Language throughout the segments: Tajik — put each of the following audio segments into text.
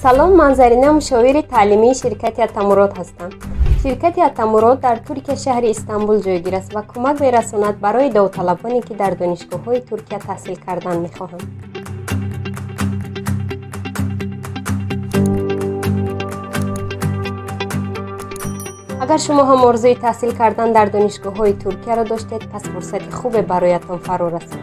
Салом, ман Зарина, мушовири таълимии ширкати Атамурод ҳастам. Ширкати Атамурод дар Туркия, шаҳри Истанбул ҷойгир аст ва кӯмак мерасонад барои довталабоне, ки дар донишгоҳҳои Туркия таҳсил кардан мехоҳанд. Агар шумо ҳам орзуи таҳсил кардан дар донишгоҳҳои Туркияро доштед, пас фурсати хубе бароятон фаро расид.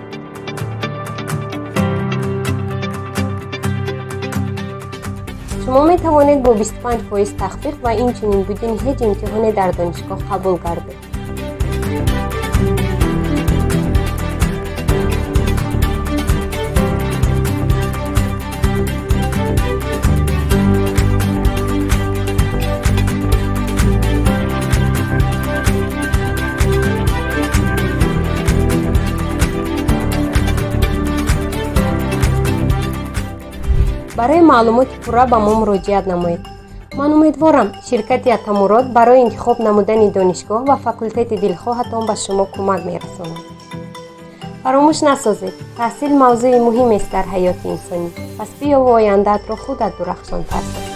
Шумо метавонед бо 25% тахфиф ва инчунин бидуни ҳеҷ имтиҳоне дар донишгоҳ қабул гардед. Барои маълумоти пурра ба мо муроҷиат намоед. Ман умедворам, ширкати Атамурод барои интихоб намудани донишгоҳ ва факултети дилхоҳатон ба шумо кӯмак мерасонад. Фаромӯш насозед, таҳсил мавзӯи муҳимест дар ҳаёти инсонӣ. Пас биёву ояндаатро худат дурахшонтар соз.